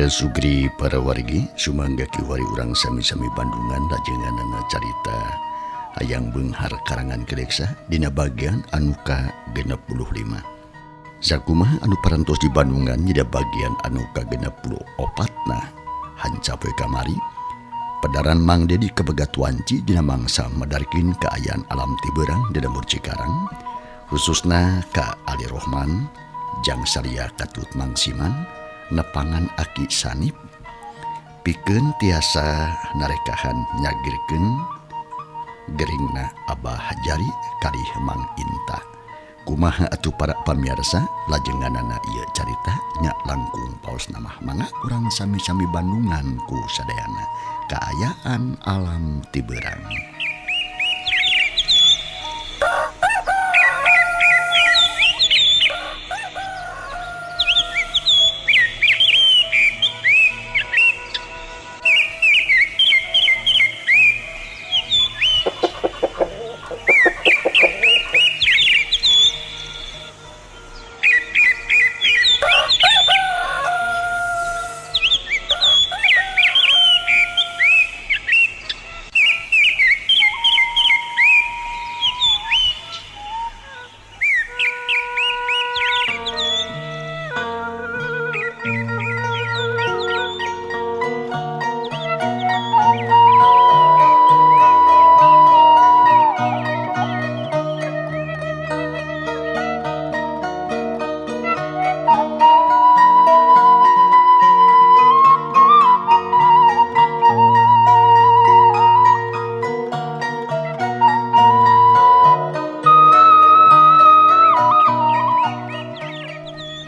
Para sugri para wargi sumangga kiwari urang sami-sami Bandungan lajenganana carita hayang beunghar karangan Kedeksa dina bagian anu ka-65. Sakumaha anu parantos di Bandungan dina bagian anu ka-64 nah hancap we kamari pedaran Mang Dedi kabegat wanci dina mangsa madarkin kaayaan alam tiberang di lembur Cikarang khususna ka Ali Rohman jang saria katut Mang Siman nepangan Aki Sanip pikeun tiasa narekahan nyagirkeun geringna Abah Hajari kalih Mang Inta. Kumaha atuh para pamiarsa lajenganana ieu carita nya langkung paos namah mangga urang sami-sami Bandungan ku sadayana kaayaan alam tiberang.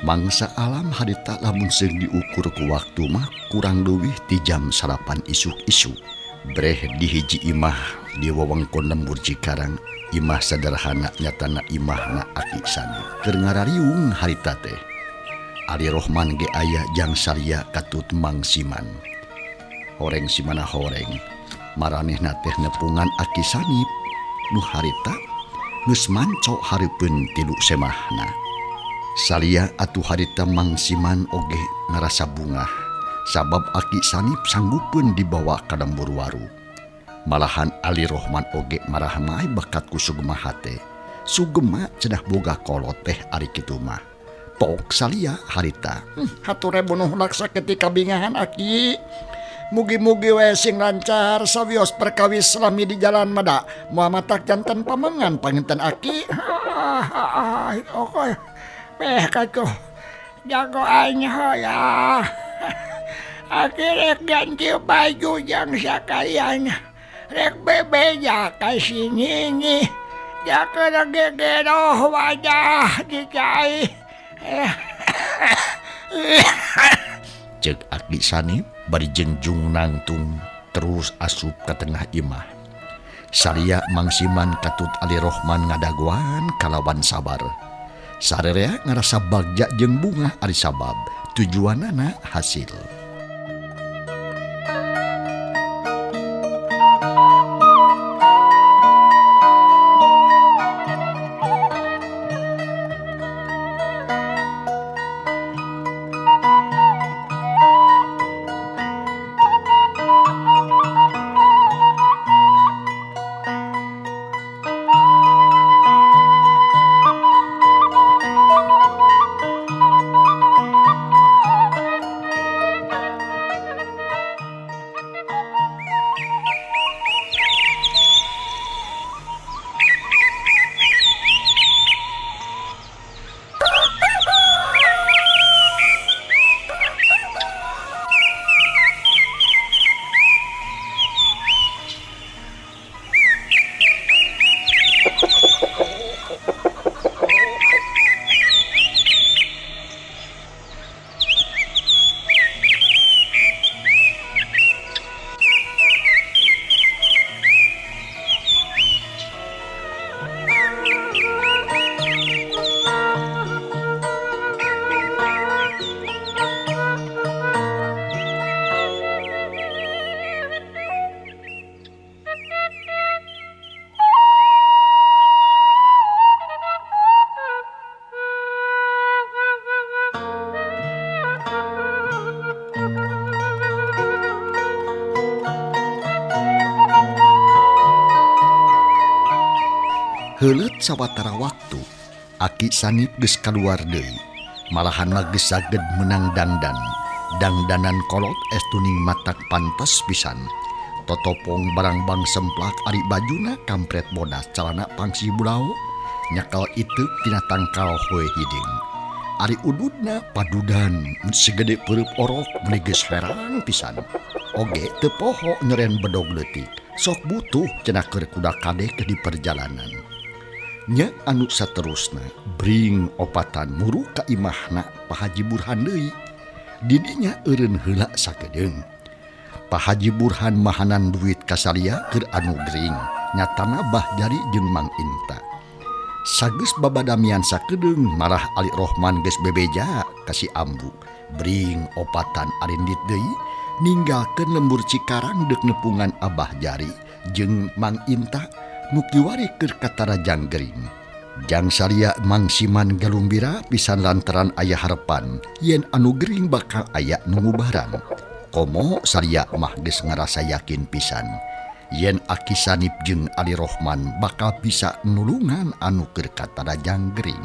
Mangsa alam harita lamun seung diukur ku waktu mah kurang leuwih ti jam 8 isuk-isuk. Breh di hiji imah di wewengkon lembur Cikarang, imah sederhana nyatana imahna Aki Sanip. Keur ngarariung harita teh. Ali Rohman ge aya jang saria katut Mang Siman. Horeng simana horeng, maranehna teh nepungan Aki Sanip nu harita geus manco hareupeun tilu semahna. Salia atuh harita Mang Siman oge ngarasa bungah sabab Aki Sanip sanggupeun dibawa ka lembur waru. Malahan Ali Rohman oge marah mae bakat ku sugema hate. Sugema cenah boga kolot teh ari kitu mah. Tok salia harita. Hatur bunuh laksa ketika bingahan Aki. Mugi-mugi we sing lancar sawios perkawis lami di jalan mada. Moal matak janten pamengan panginten Aki. Oke. Peh katuh jago aing ya. Aki rek ganti baju jang sakalian. Rek bebeja ka si Nini. Jakana gegeroh wajah dicai. Cek Aki Sanip bari jengjung nangtung terus asup ka tengah imah. Saria Mang Siman katut Ali Rohman ngadagoan kalawan sabar. Sarerea ngarasa bagja jeung bungah ari sabab tujuanana hasil. Heuleut sawatara waktu, Aki Sanip geus kaluar deui. Malahan mah geus saged meunang dangdan. Dangdanan kolot estuning matak pantes pisan. Totopong barangbang semplak ari bajuna kampret bodas calana pangsi bulao nyakal iteuk tina tangkal hoe hideung. Ari ududna padudan segede peureub orok meuni geus herang pisan. Oge teu poho nyeren bedog leutik. Sok butuh cenah keur kuda kadek di perjalanan. Nya anu saterusna bring opatan muru ka imahna Pak Haji Burhan deui. Didinya eureun heula sakedeung. Pak Haji Burhan mahanan duit ka salia keur anu gering, nyatana Bah Jari jeung Mang Inta. Sageus babadamian sakedeung malah Ali Rohman geus bebeja ka si Ambu. Bring opatan arindit deui ninggalkeun lembur Cikarang deuk nepungan Abah Jari jeung Mang Inta nu kiwari keur katarajang gering. Jang salia Mang Siman galumbira pisan lantaran aya harepan yen anu gering bakal aya nu ngubaran. Komo salia mah geus ngarasa yakin pisan yen Aki Sanip jeung Ali Rohman bakal bisa nulungan anu keur katarajang gering.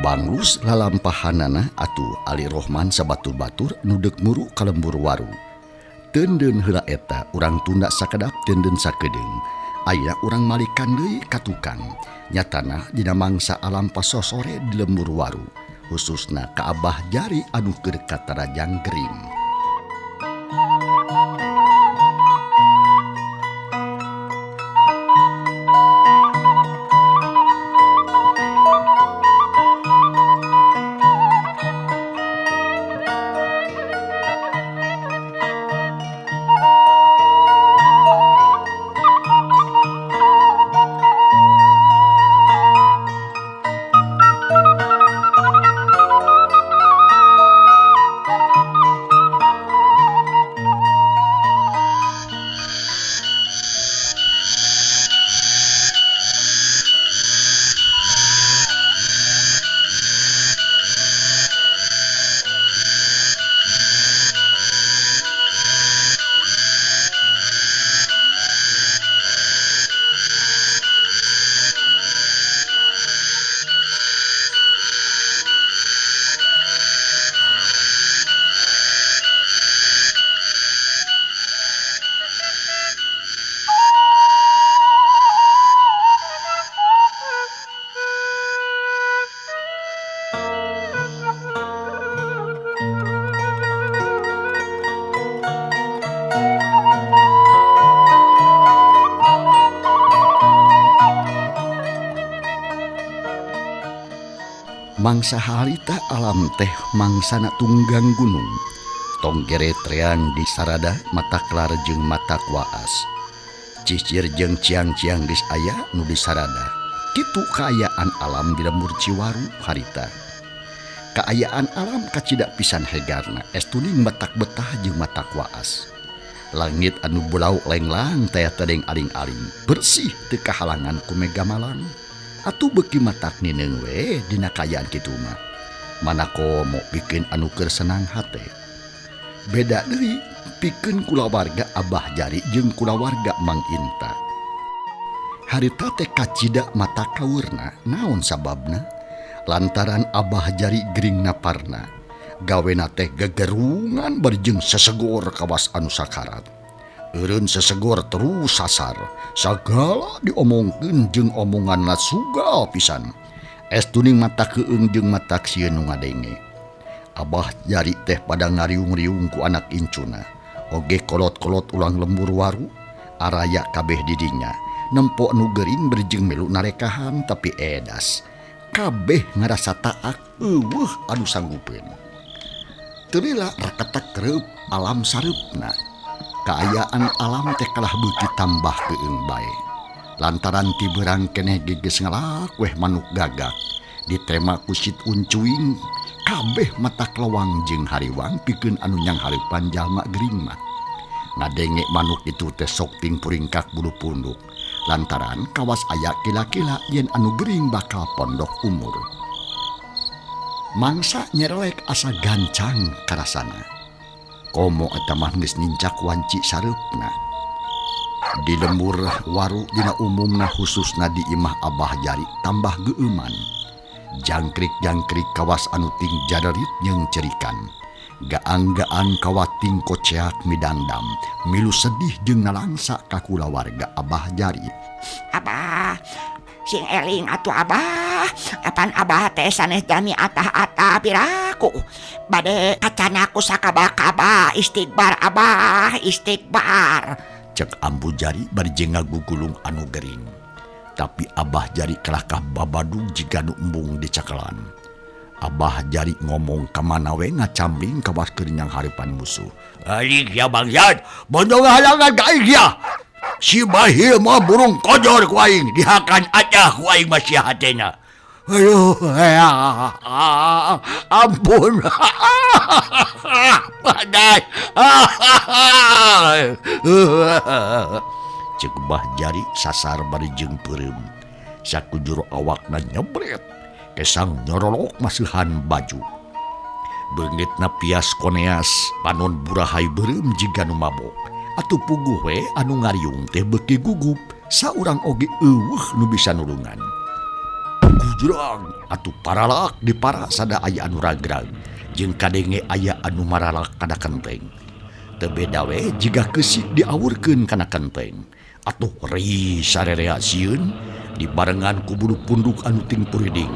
Banglus lalampahanana atuh Ali Rohman sabatur-batur nu deuk muru ka lembur waru. Teundeun heula eta urang tunda sakedap teundeun sakedeung. Aya urang malikan deui ka tukang. Nyatana dina mangsa alam pasosore di lembur waru, khususna ka Abah Jari anu keur katarajang gering. Mangsa harita alam teh mangsana tunggang gunung. Tonggere treang di sarada mata kelar jeung mata waas. Cicir jeung ciang-ciang geus aya nu di sarada. Kitu kaayaan alam di lembur Ciwaru harita. Kaayaan alam kacida pisan hegarna estuning matak betah jeung matak waas. Langit anu bulau lenglang teh tedeng aling-aling bersih teu kahalangan ku mega malang. Atuh beuki matak nineung we dina kaayaan kitu mah. Mana komo pikeun anu keur senang hate. Beda deui pikeun kulawarga Abah Jari jeung kulawarga Mang Inta. Harita teh kacida mata kaurna naon sababna? Lantaran Abah Jari gering naparna. Gawena teh gegerungan bari jeung sesegor kawas anu sakarat. Eureun sesegor terus sasar. Sagala diomongkeun jeung omonganna sugal pisan. Estuning mata keung jeung mata sieun nu ngadenge. Abah Jari teh pada ngariung-riung ku anak incuna. Oge kolot-kolot ulang lembur waru, araya kabeh didinya. Nempo nu gering berjeng melu narekahan tapi edas. Kabeh ngarasa taak eueuh anu sanggupeun. Teu lila raketek reup alam sareupna. Kaayaan alam teh kalah beuki tambah keung bae. Lantaran ti beurang keneh geus ngalak weh manuk gagak. Ditema ku sit uncuing kabeh mata kelewang jeung hariwang pikeun anu nyanghareupan jalma gering mah. Ngadenge manuk itu teh sok ting puringkak bulu punduk. Lantaran kawas aya kila-kila yen anu gering bakal pondok umur. Mangsa nyerelek asa gancang karasana. Komo eta mah geus nincak wanci sareupna. Di lembur waru dina umumna khususna di imah Abah Jari tambah geueuman. Jangkrik-jangkrik kawas anu ting jadarit jeung cerikan. Gaang-gaang kawating koceak midangdam, milu sedih jeung nalangsa ka kulawarga Abah Jari. Abah, sing eling atuh Abah. Apan Abah teh sanes jami atah-atah piraku. Bade kacana ku sakaba-kaba istighbar Abah, istighbar. Cek Ambu Jari bari jeung ngagugulung anu gering. Tapi Abah Jari kalahkah babadug jiga nu embung dicakalan. Abah Jari ngomong ka mana we ngacambling kawas keur nyanghareupan musuh. Aing ya bangsat, bondo ngahalangan ka aing ya. Si bahil mah burung kojor ku aing, dihakan acah ku aing mah sia hatena. Aduh, ampun. Badai. Cek Bah Jari sasar bari jeung peureum. Sakujur awakna nyebret. Kesang nyorolok masihan baju. Beungeutna pias koneas, panon burahai beureum jiga nu mabok. Atuh puguh we anu ngariung teh beuki gugup, saurang oge eueuh nu bisa nulungan. Gujurang atuh paralak di para sada aya anu ragrag, jeung kadenge aya anu maralak kana kenteng. Teu beda we jiga keusik diawurkeun kana kenteng. Atuh ri sarerea sieun dibarengan ku bulu punduk anu ting puriding.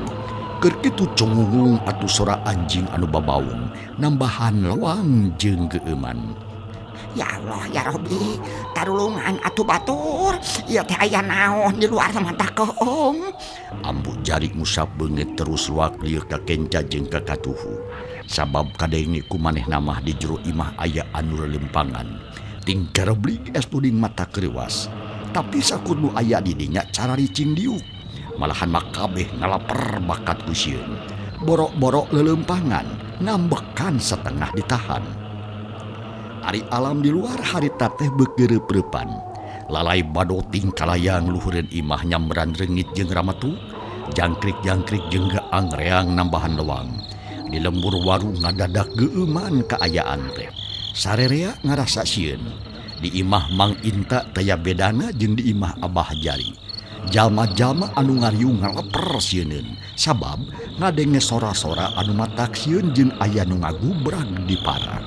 Keur kitu cungungung atuh sora anjing anu babaung nambahan lewang jeung geueuman. Ya Allah ya Rabbi, tarulungan atuh batur, ieu teh aya naon di luar mata keung. Ambu Jari ngusap beungeut terus luak lieu ka kenca jeung ka katuhu. Sabab kadenge ku manehna mah di jero imah aya anu lelempangan. Ting gareblig es tuding mata kereuas. Tapi sakur nu aya di dinya cararicing diuk. Malahan mah kabeh ngalaper bakat ku sieun. Borok-borok lelempangan, ngambekan setengah ditahan. Ari alam di luar harita teh beuki reup-reupan. Lalai badoting kalayang luhureun imah nyamberan reungit jeung ramatu, jangkrik-jangkrik jeung gaang reang nambahan lewang. Di lembur warung ngadadak geueuman kaayaan teh. Sarerea ngarasa sieun. Di imah Mang Inta taya bedana jeung di imah Abah Jari. Jalma-jalma anu ngariung ngaleper sieuneun sabab ngadenge sora-sora anu matak sieun jeung aya nu ngagubrag di para.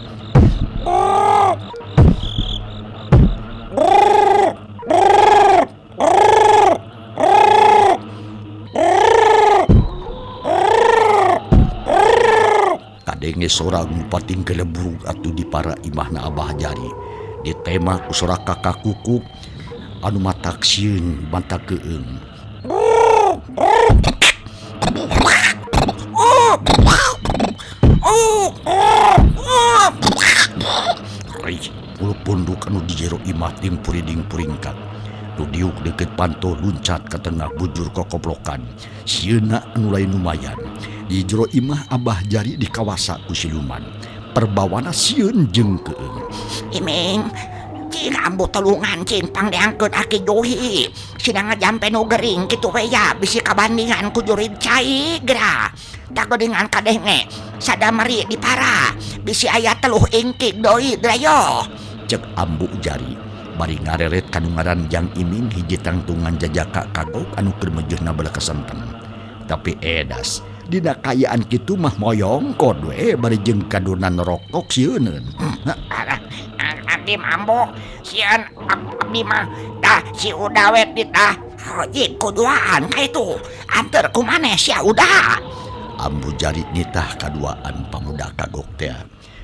Kadenge sora ngupating gelebrug atuh di para imahna Abah Jari. Ditema ku sora kakak kukuk anu matak sieun matak keung. Rih, bulu punduk anu di jero imah ting puriding puringkat. Nu diuk deukeut panto luncat ka tengah bujur kokoplokan. Sieunna anu lain lumayan. Di jero imah Abah Jari dikawasa ku siluman. Perbawana sieun jeung keung. Iming, cing ambu tulungan cing pangdeangkeun aki Juhi. Sina ngajampe nu gering kitu we ya bisi kabandingan ku jurig cai geura. Tagodingan kadenge sada meri di para bisi aya teluh ingkik deui drayo. Cek Ambu Jari bari ngareret kanu ngaran Jang Iming hiji tangtungan jajaka kagok anu keur mejeuhna balakasenten. Tapi edas dina kaayaan kitu mah moyong kod we bari jeung kadunan rokok sieuneun. Abdi mambo sieun abdi mah tah si Uda we ditah. Hojik kuduaan ka itu anter ku maneh sia Uda. Ambu Jari nitah kaduaan pamuda kagok teh.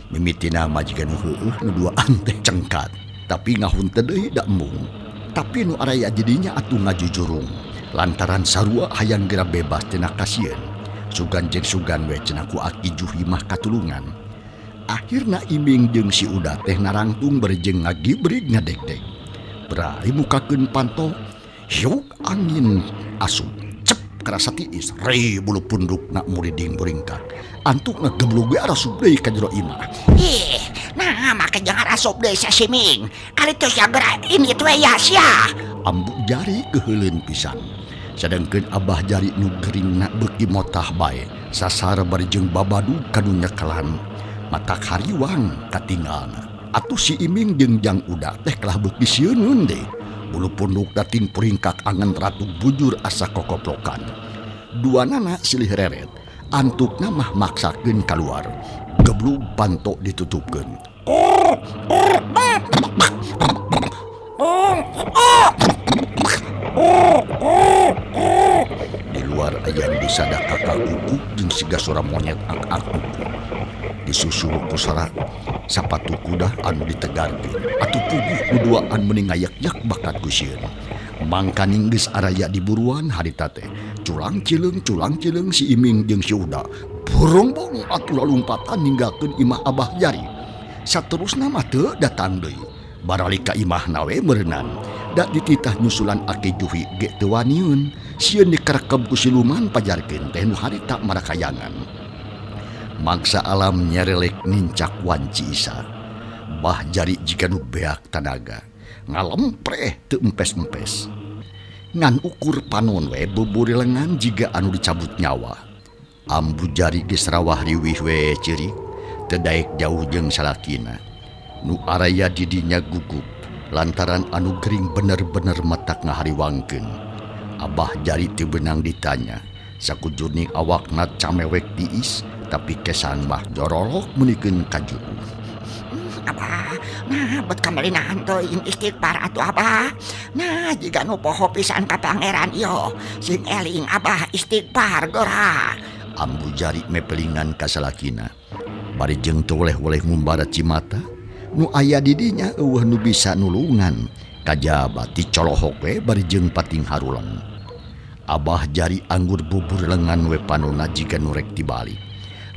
Mimitina majikan nu heueuh nu duaan teh cengkat. Tapi ngahun teh deui da embung. Tapi nu araya jadinya atuh ngajujurung. Lantaran sarua hayang geura bebas tina kasieun. Sugan jeung sugan we cenah ku Aki Juhi mah katulungan. Akhirna Iming jeung si Uda teh narangtung bari jeung ngagibrig ngadegdeg. Berai mukakeun panto, Hiuk angin asup cep kerasa tiis re bulu pundukna muriding buringkak. Antukna geblug ge arasup deui ka jero imah. Ih, nah make jeung arasup deui sia Siming. Kali teu sia geura indit we ya sia. Ambu jari keheuleun pisan. Sedangkeun Abah jari nu geringna beuki motah bae. Sasar bari jeung babadug kanu nyekelan. Matak hariwang katinggalna. Atuh si Iming jeung Jang Uda teh kalah beuki sieuneun deui. Bulu punduk dating puringkak angen ratu bujur asa kokoplokan. Duanana silih reret. Antukna mah maksakeun kaluar. Geblug panto ditutupkeun. Di luar aya nu disada kakak kuku jeung siga suara monyet ak-ak kuku. Disusul ku sora sapatu kuda anu ditegarkeun. Atuh puguh duduaan meuni ngayak-yak bakat ku sieun. Mangkaning geus araya di buruan harita teh. Culang cileung si Iming jeung si Uda. Borongbong atuh lalumpatan ninggalkeun imah Abah Jari. Saterusna mah teu datang deui. Baralik ka imahna we meureunan. Da dititah nyusulan Aki Juhi ge teu waniun. Sieun dikarekeb ku siluman pajarkeun teh nu harita marakayangan. Mangsa alam nyerelek nincak wanci isa. Bah jari jiga nu beak tanaga. Ngalempreh teu empes-empes. Ngan ukur panon we buburi lengan jiga anu dicabut nyawa. Ambu jari geus rawah riwih we ceurik, teu daek jauh jeung salakina. Nu araya di dinya gugup lantaran anu gering bener-bener matak ngahariwangkeun. Abah jari teu beunang ditanya. Sakujurning awakna camewek tiis, tapi kesang mah jorolok meunikeun ka juruh. Abah, nah bet kamelinahan teuing istighfar atuh Abah. Nah jiga nu poho pisan ka pangeran ieu, sing eling Abah istighfar geura. Ambu jari mepelingan ka salakina. Bari jeung teu weleh-weleh ngumbara cimata, nu aya di dinya eueuh nu bisa nulungan. Kajaba ti colohok we bari jeung pating haruleng. Abah jari anggur bubur lengan we panona jiga nu rek tibalik.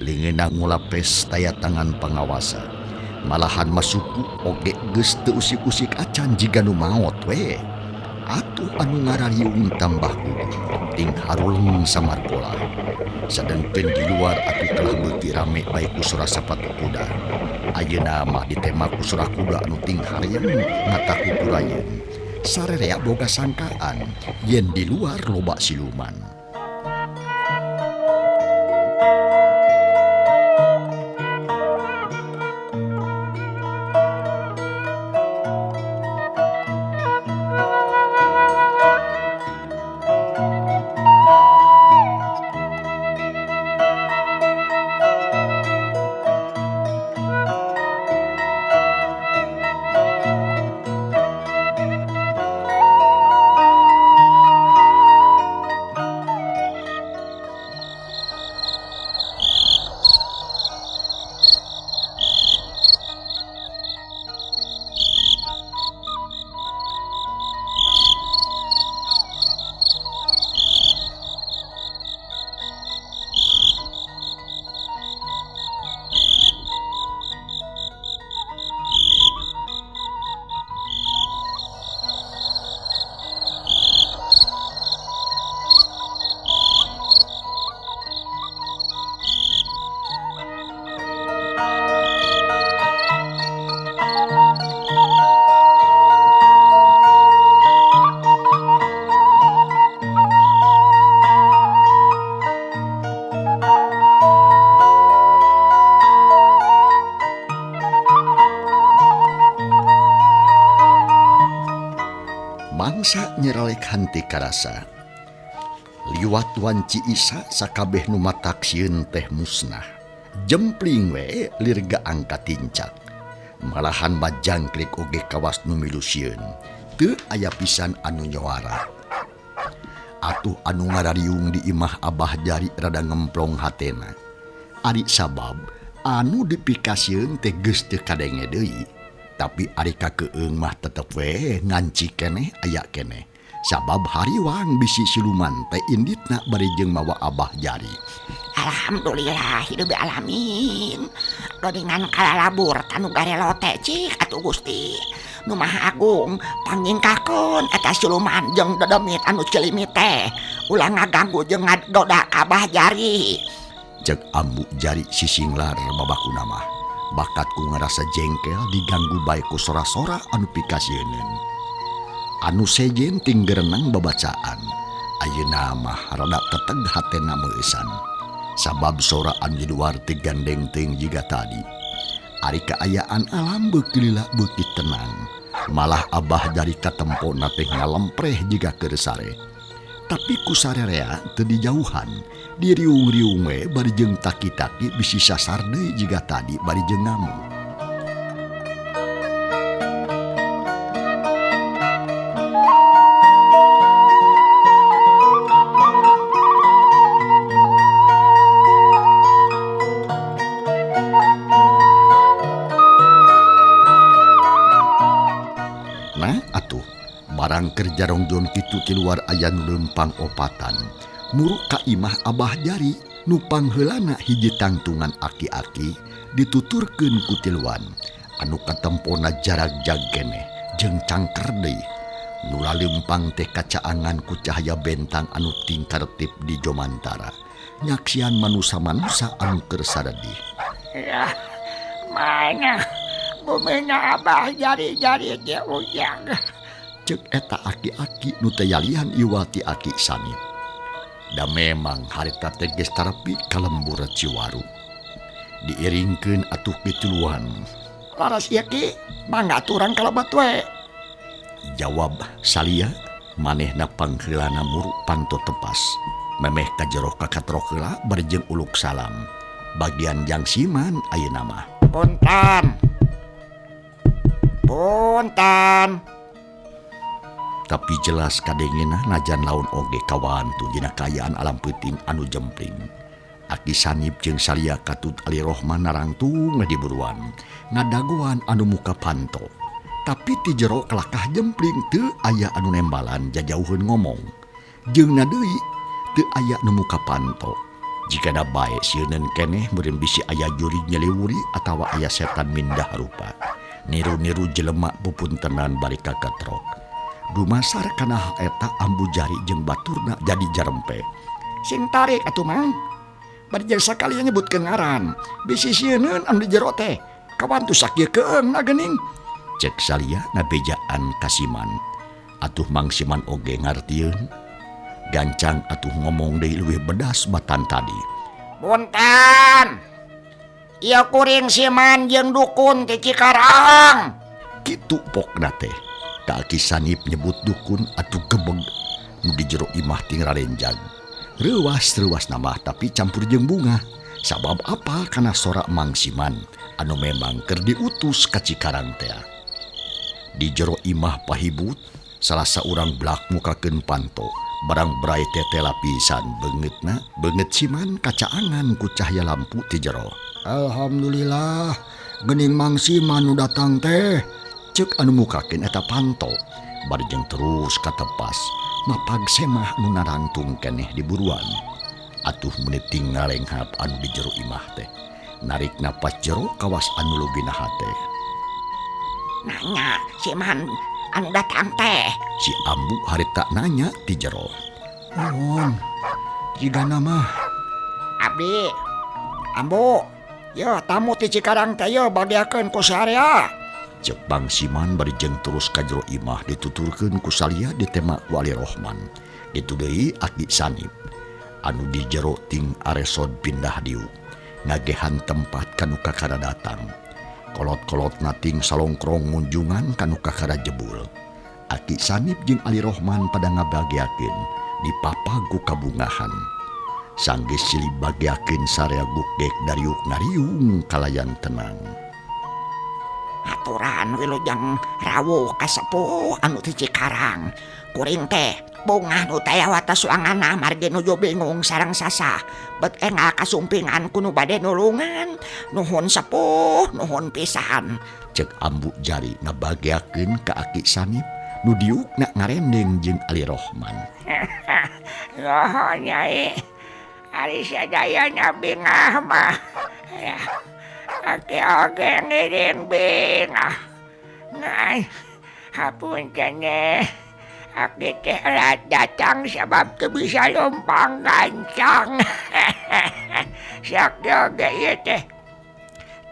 Leungeunna ngulapes taya tangan pangawasa. Malahan masuku oge geus teu usik-usik acan jiga nu maot we. Atuh anu ngarariung tambah gugup ting haruleng samarpola. Sadengkeun di luar atuh telah beuki rame bae ku sora sapatu kuda. Ayeuna mah ditema ku sora kuda anu ting harieun mata kukurayeun. Sarerea boga sangkaan yen di luar loba siluman. Mangsa nyerelek hante karasa. Liwat wanci isa sakabeh nu matak sieun teh musnah. Jempling we lirga angka tincak. Malahan majangkrik oge kawas nu milu sieun. Teu aya pisan anu nyowara. Atuh anu ngarariung di imah Abah jari rada ngemplong hatena. Ari sabab anu dipikasieun teh geus teu kadenge deui. Tapi ari kakeung mah tetep we nganci keneh aya keneh. Sabab hariwang bisi siluman teh inditna bari jeung mawa Abah jari. Alhamdulillah hidup alamin. Geuningan kalalabur tanu garelote cik atuh Gusti. Nu Maha Agung pangnyingkakeun eta siluman jeung dedemit anu cilimit teh. Ulah ngaganggu jeung ngagoda ka Abah Jari. Cek Ambu Jari sisinglar babakuna mah. Bakat ku ngarasa jengkel diganggu bae ku sora-sora anu pikasieuneun. Anu sejen ting gerenang babacaan. Ayeuna mah rada teteg hatena meueusan. Sabab sora anu di luar teh gandeng teuing jiga tadi. Ari kaayaan alam beuki lila beuki tenang. Malah Abah Jari katempona teh ngalempreh jiga keur sare. Tapi ku sarerea teu dijauhan. Diriung-riung we bari jeung taki-taki bisi sasar deui jiga tadi bari jeung ngamuk. Nah atuh barang keur jarongjon kitu ti luar aya nu leumpang opatan. Muruk ka imah Abah Jari nu pangheulana hiji tangtungan aki-aki dituturkeun ku tiluan anu katempona jaragjag keneh jeung cangker deui. Nu laleumpang teh kacaangan ku cahaya bentang anu tingkartip di jomantara nyaksian manusa-manusa anu keur saredih. Ya, mana bumina Abah Jari-jari ge ujang. Cek eta aki-aki nu teh yalian iwal ti aki Sanip. Da memang harita teh geus tarepi ka lembur Ciwaru. Diiringkeun atuh pituluan. Laras ieu ki, mangga atuh urang kalebet we. Jawab Salia, manehna pangheulana muruk panto tepas. Memeh ka jero kakatrok heula bari jeung uluk salam. Bagian jang siman ayeuna mah. Punten. Punten. Tapi jelas kadengena najan laun oge kawantu dina kaayaan alam peuting anu jempling. Aki Sanip jeung Salia katut Ali Rohman narangtung di buruan ngadagoan anu muka panto. Tapi ti jero kalakah jempling teu aya anu nembalan jajauheun ngomong. Jeung deui teu aya nu muka panto. Jigana bae sieuneun keneh meureun bisi aya jurig nyeliwuri atawa aya setan mindah rupa. Niru-niru jelema pupuntenan bari kakatrok. Dumasar kana eta Ambu Jari jeung baturna jadi jarempe. Sing tarik atuh Mang. Bari jeung sakali nyebutkeun ngaran. Bisi sieuneun anu di jero teh. Kawantu sakieu keungna geuning. Cek Salia ngabejaan ka Siman. Atuh Mang Siman oge ngartieun. Gancang atuh ngomong deui leuwih bedas batan tadi. Punten. Ieu kuring Siman jeung dukun ti Cikarang. Kitu pokna teh. Ka Aki Sanip nyebut dukun atuh gebeg nu di jero imah ting rarenjag. Reuwas-reuwas namah tapi campur jeung bunga. Sabab apa kana sora Mang Siman anu memang keur diutus ka Cikarang teh. Di jero imah pahibut salah saurang blak mukakeun panto barang brai tetela pisan beungeutna beungeut Siman kacaangan ku cahaya lampu ti jero. Alhamdulillah geuning Mang Siman nu datang teh. Cek anu mukakeun eta panto bari jeung terus katepas mapag semah nu narangtung keneh di buruan. Atuh meuni ting ngalenghap anu di jero imah teh narik napas jero kawas anu logina hate. Nanya Siman anu datang teh. Si Ambu harita nanya ti jero. Nuhun jigana mah. Abdi Ambu yo tamu ti Cikarang teh yo bagiakeun ku sarea. Cek Bang Siman bari jeung terus ka jero imah dituturkeun ku Salia ditema ku Ali Rohman. Ditu deui Aki Sanip anu di jero ting aresod pindah diuk ngagehan tempat kanu kakara datang. Kolot-kolot nating salongkrong ngunjungan kanu kakara jebul. Aki Sanip jeung Ali Rohman pada ngabagiakeun dipapag ku kabungahan. Sanggeus silih bagiakeun sarea gukgek dariuk ngariung kalayan tenang. Aturan wilujeng rawuh kasepuh anu ti Cikarang. Kuring teh bungah nu teh wates suanganna margi nuju bingung sareng sasah. Bet engal kasumpingan ku nu bade nulungan. Nuhun sepuh, nuhun pisan. Cek Ambu Jari ngabagiakeun ka Aki Sanip nu diukna ngarendeng jeung Ali Rohman. Nuhun Nyai. Ari sadayana bingah mah. Aki oge ngiring bingah. Nah, Hapunten Aki teh datang sabab teu bisa lompang gancang. Sakieu ge ieu teh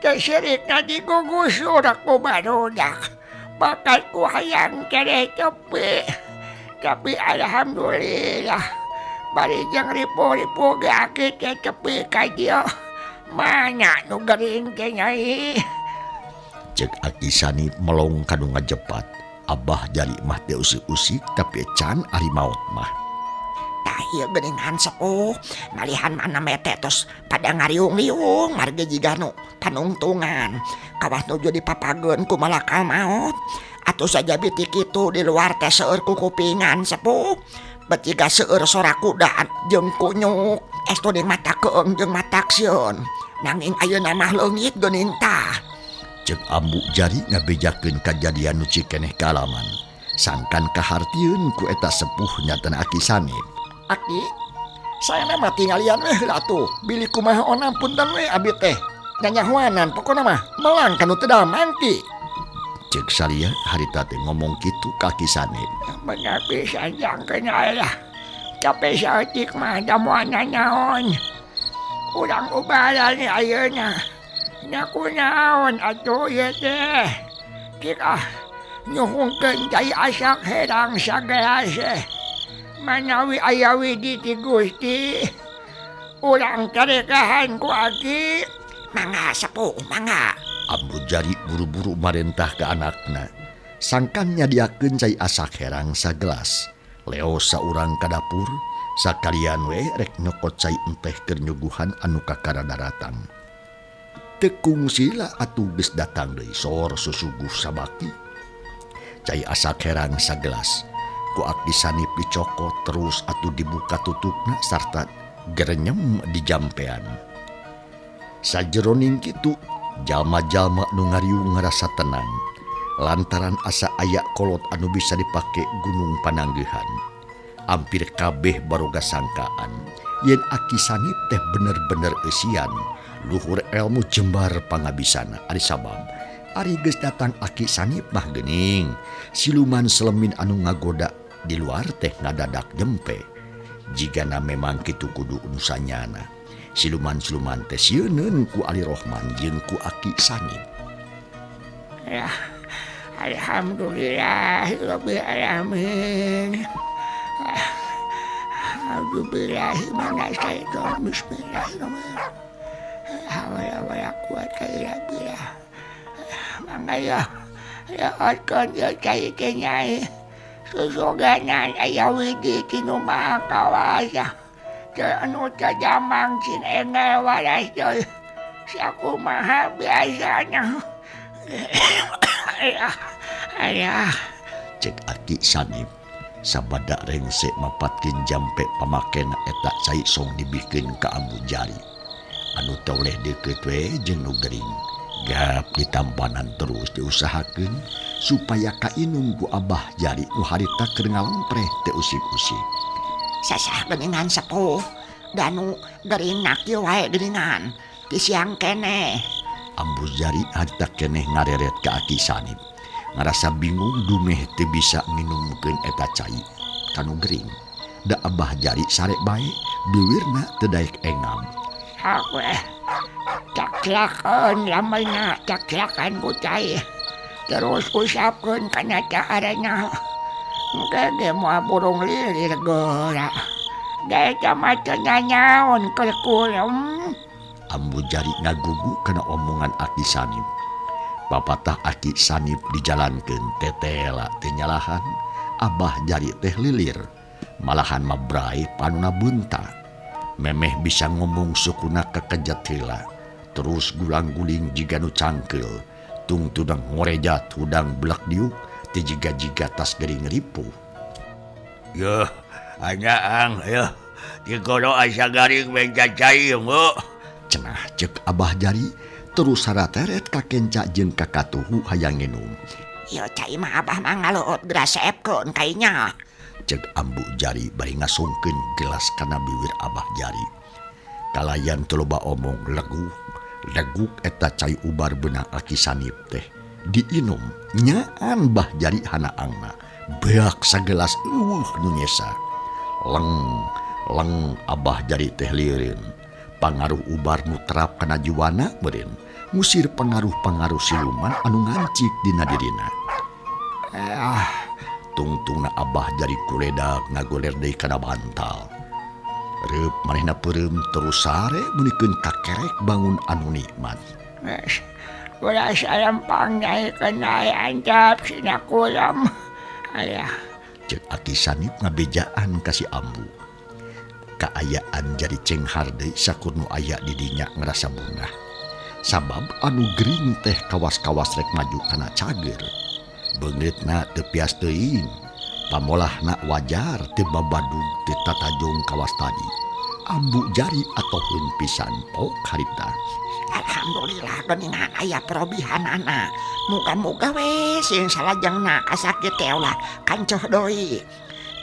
teu sirikna digugusur ku barudak. Bakal ku hayang keneh tepi. Tapi alhamdulillah bari jeung ripuh-ripuh ge aki teh tepi ka dieu. Mana nu gering teh Nyai? Cek Aki Sanip melong ka nu ngajepat. Abah jari mah teu usik-usik tapi can ari maot mah. Tah ieu geuningan sepuh malihan mana mete tos pada ngariung-riung margi jiga nu panungtungan. Kawas nuju dipapageun ku malakal maot. Atuh saja biti kitu di luar teh seueur kukupingan sepuh. Bet jiga seueur sora kuda jeung kunyuk. Estu di mata keung jeung matak sieun. Nanging ayeuna mah leungit geuning tah. Cek ambu jari ngabejakeun kajadian nu cikeneh kalaman. Sangkan kahartieun ku eta sepuh nyatana Aki Sanip. Aki, saya mah tinggalian weh heula atuh. Bilih kumaha onam punten we abi teh. Nyanyahuanan pokona mah melang kanu teu damang ki. Cek salia harita teh ngomong kitu ka Aki Sanip. Bener pisan jangkeun lah. Tapi saeutik mah da moal nanaon. Urang ubaran ayeuna. Nya kunaon atuh ieu teh. Cik ah nyuhungkeun cai asak herang sagelas eh. Manawi aya widi ti Gusti. Urang tarekahan ku aki. Mangga sepuh, mangga. Ambu jari buru-buru marentah ke anakna. Sangkan nyadiakeun cai asak herang sagelas. Leo saurang ka dapur, sakalian we rek nyokot cai enteh keur nyuguhan anu kakara daratang. Tekung sila atuh geus datang deui sor susuguh sabaki. Cai asak herang sagelas. Ku Aki Sanip dicokot terus atuh dibuka tutupna sarta gerenyem di jampean. Sajeroning kitu jalma-jalma nu ngariung ngarasa tenang lantaran asa aya kolot anu bisa dipake gunung pananggeuhan. Ampir kabeh baroga sangkaan yen Aki Sanip teh bener-bener eusian luhur elmu jembar pangabisana. Ari sabab ari geus datang Aki Sanip mah geuning siluman selemin anu ngagoda di luar teh ngadadak jempe. Jigana memang kitu kudu nu sanyana. Siluman-siluman teh sieuneun ku Ali Rohman jeung ku Aki Sanip. Ya, alhamdulillah rabbil alamin. Alhamdulillah minasyaitonir bismillahirrahmanirrahim. Hawla wala quwata illa billah. Mangga ya, leotkeun ieu cai teh Nyai. Susuganan aya widi ti nu maha kawasa. Teu anu teu jamang cin engel waras deui. Sakumaha biasana. Ayah, ayah. Cek Aki Sanip sabada rengse mapatkeun jampe pamakena eta cai song dibikeun ka ambu jari. Anu toleh deukeut we jeung nu gering. Gap ditampanan terus diusahakeun supaya kainum ku abah jari nu harita keur ngalempreh teu usik-usik. Sasah geuningan sepuh, danu gering kieu wae geuningan ti siang keneh. Ambu jari harita keneh ngareret ka Aki Sanip. Ngarasa bingung dumeh teu bisa nginumkeun eta cai kanu gering. Da abah jari sare bae biwirna teu daek engam. Aku caklakeun lamanya, caklakan ku cai. Terus usapkeun kana caarana. Engke ge moal burung lilir geura. Da eta mah teu nanaon keur kulem. Ambu jari ngagugu kana omongan Aki Sanip. Papatah Aki Sanip dijalankeun tetela teu nyalahan, abah jari teh lilir. Malahan mabrai panuna bunta. Memeh bisa ngomong sukuna kekejet heula. Terus gulang-guling jiga nu cangkeul. Tungtudang ngorejat hudang belak diuk teu jiga-jiga tas gering ripuh. Yuh, anyaang yuh. Digoro asa garing menca cai mu. Cenah cek abah jari terus sarateret ka kenca jeung ka katuhu hayang nginum. Ieu cai mah abah mah ngaloot grasepkeun kainya. Cek ambu jari bari ngasongkeun gelas kana biwir abah jari. Kalayan teu loba omong leguk, leguk eta cai ubar beunang Aki Sanip teh. Diinum nyaan bah jari hanaangna. Beak sagelas eueuh nu nyesa. Leng leng abah jari teh lieureun. Pangaruh ubar nu terap kana jiwana meureun. Ngusir pengaruh-pengaruh siluman anu ngancik dina dirina. Tungtungna abah jari kuledak ngagoler deui kana bantal. Reup manehna peureum terus sare meunikeun kakerek bangun anu nikmat. Ulah salempang nyaikeun nae antap sina kulem. Ayah. Ceuk Aki Sanip ngabejaan ka si Ambu. Kaayaan jadi cenghar deui sakur nu aya di dinya ngarasa bungah. Sabab anu gering teh kawas-kawas rek maju kana cager. Beungeutna teu pias teuing. Pamolahna wajar teu babadug teu tatajong kawas tadi. Ambu jari atoheun pisan pok harita. Alhamdulillah geuningan aya perobihanana. Muga-muga we sing salajengna kasakit teh ulah kancoh deui.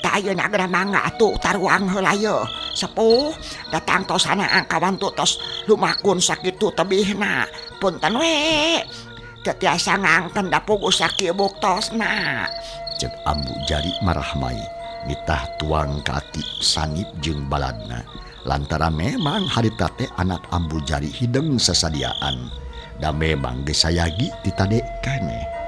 Tah ayeuna geura mangga atuh taruang heula yeuh. Sepuh datang tosana kawantu tos lumakun sakitu tebihna. Punten we. Teu tiasa ngangken da puguh sakieu buktosna. Ceuk Ambu jari marahmai nitah tuang ka Aki Sanip jeung baladna. Lantaran memang harita teh anak Ambu jari hideng sasadiaan. Da memang geus sayagi titade keneh.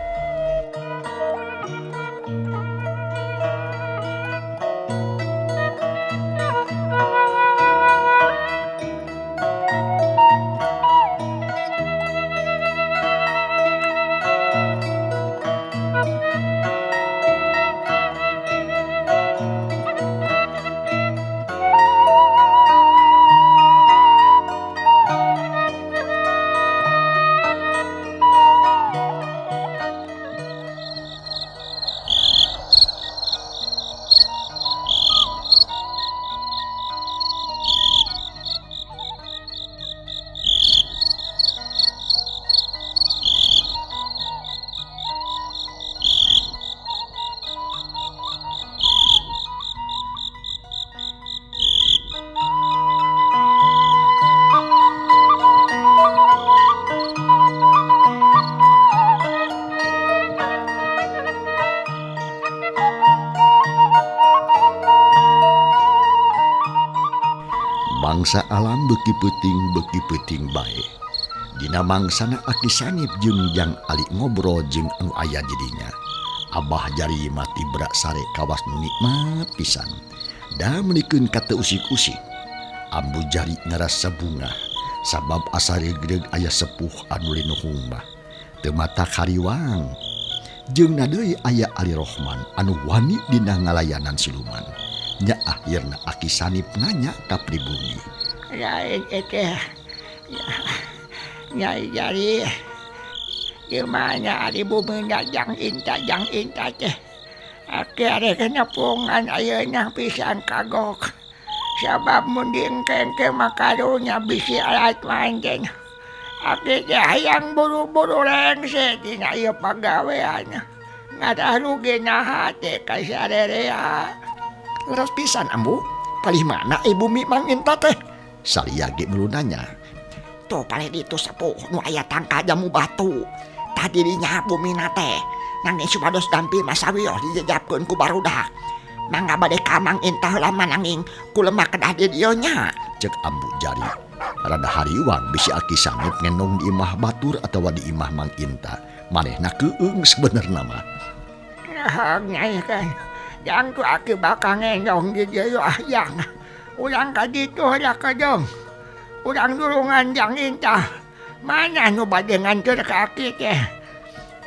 Mangsa alam beuki peuting bae. Dina mangsana Aki Sanip jeung Jang Ali ngobrol jeung anu aya di dinya. Abah jari mati berak sare kawas nu nikmat pisan. Da meunikeun ka teu usik-usik. Ambu jari ngarasa bungah sabab asa reugreug aya sepuh anu linuhung mah. Teu matak hariwang. Jeung na deui aya Ali Rohman anu wani dina ngalayanan siluman. Nya akhirna Aki Sanip nanya ka pribumi. Lain teh. Nyai jari. Gimana ari bumi jang inta teh. Aki ari kenepungan ayeuna pisan kagok. Sabab mun diengke-engke mah karunya bisi alat manten. Aki teh hayang buru-buru rengse tina ieu pagawean. Ngarah rugi naha teh ka sarerea. Leres pisan Ambu, palih mana ibu mi Mang Inta teh? Salia ge mulu nanya. Tuh palih ditu sepuh nu aya tangka jamu batu. Tadi dinya bumina teh. Nanging supados gampil masawios dijejapkeun ku barudak. Mangga bade ka Mang Inta heula mah nanging kulemak kedah di dieu nya. Ceuk Ambu jari. Rada hariwang bisi Aki Sanip ngendong di imah batur atawa di imah Mang Inta. Manehna keung sebenerna mah. Nah, nyai kan. Yang tu aki bakal ngendong di dieu ah yang. Urang ka ditu heula kedong. Urang nulungan Jang Inta. Mana nu bade nganteur ka aki teh?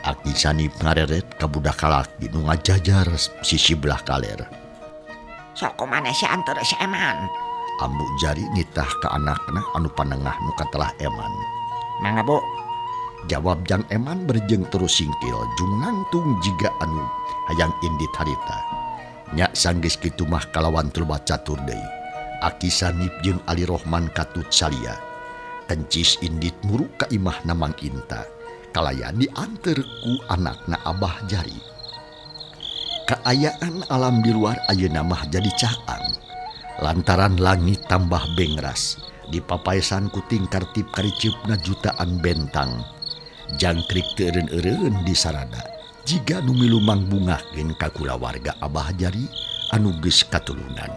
Aki Sanip ngareret ka budak kalaki nu ngajajar sisi belah kaler. Sok kumaha si anteur si Eman? Ambu jari nitah ka anakna anu panengah nu katelah Eman. Mangga Bu. Jawab Jang Eman berjeng terus singkil jung nangtung jiga anu hayang indit harita. Nya sanggeus kitu mah kalawan tuluba catur deui. Aki Sanip jeung Ali Rohman katut salia. Kencis indit muru ka imahna Mang Inta. Kalayan dianteur ku anakna Abah Jari. Kaayaan alam di luar ayeuna mah jadi caang. Lantaran langit tambah bengras, dipapaesan ku tingkar tip kariceupna jutaan bentang. Jangkrik teu eureun-eureun di sarada. Jiga nu milu mangbungahkeun ka kulawarga Abah Jari anu geus katulungan.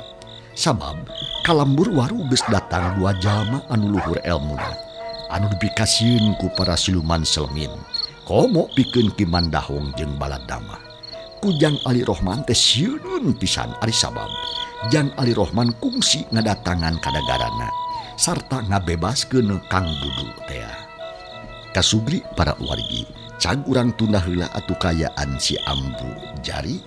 Sabab kalambur waru geus datang dua jalma anu luhur elmuna, anu dipikasieun ku para siluman selmin. Komo pikeun Ki Mandahong jeung Baladama. Ku Jang Ali Rohman teh sieun pisan ari sabab Jang Ali Rohman kungsi ngadatangan kadagarana sarta ngabebaskeun Kang Dudu tea. Kasubri para wargi, cag urang tunda heula atuh kaayaan si Ambu Jari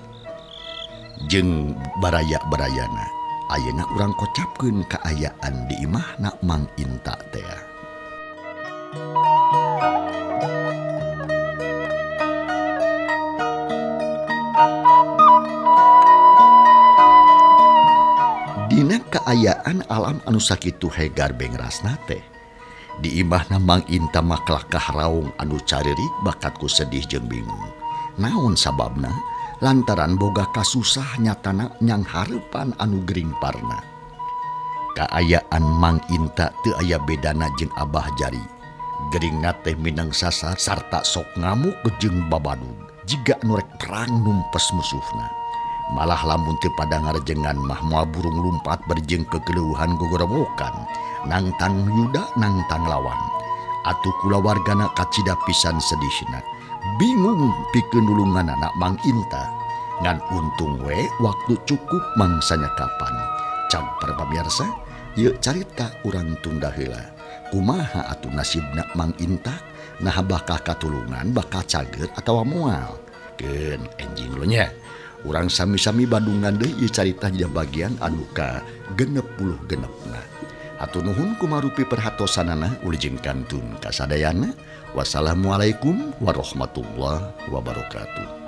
jeung baraya-barayana. Ayeuna urang kocapkeun kaayaan di imahna Mang Inta tea. Dina kaayaan alam anu sakitu hegar bengrasna teh. Di imahna Mang Inta mah kelakah raung anu caririk bakat ku sedih jeung bingung. Naon sababna? Lantaran boga kasusah nyatana nyang hareupan anu gering parna. Kaayaan Mang Inta teu aya bedana jeung Abah Jari. Geringna teh minang sasar sarta sok ngamuk jeung babadug jiga nu rek perang numpes musuhna. Malah lamun teu pada ngarejengan mah moal burung lumpat berjeng kekeleuhan gogorowokan, nangtang yuda nangtang lawan. Atuh kulawargana kacida pisan sedihna, bingung pikeun nulunganana Mang Inta. Ngan untung we waktu cukup mangsanya kapan. Cag para pamirsa, ieu carita urang tunda heula. Kumaha atuh nasibna Mang Inta? Nah bakal katulungan, bakal cager atawa moal. Keun enjing lo nya. Urang sami-sami bandungan deui ieu carita dina bagian anu ka 66-na. Hatur nuhun kumarupi perhatosanana ulijeng kantun kasadayana. Wassalamualaikum warahmatullahi wabarakatuh.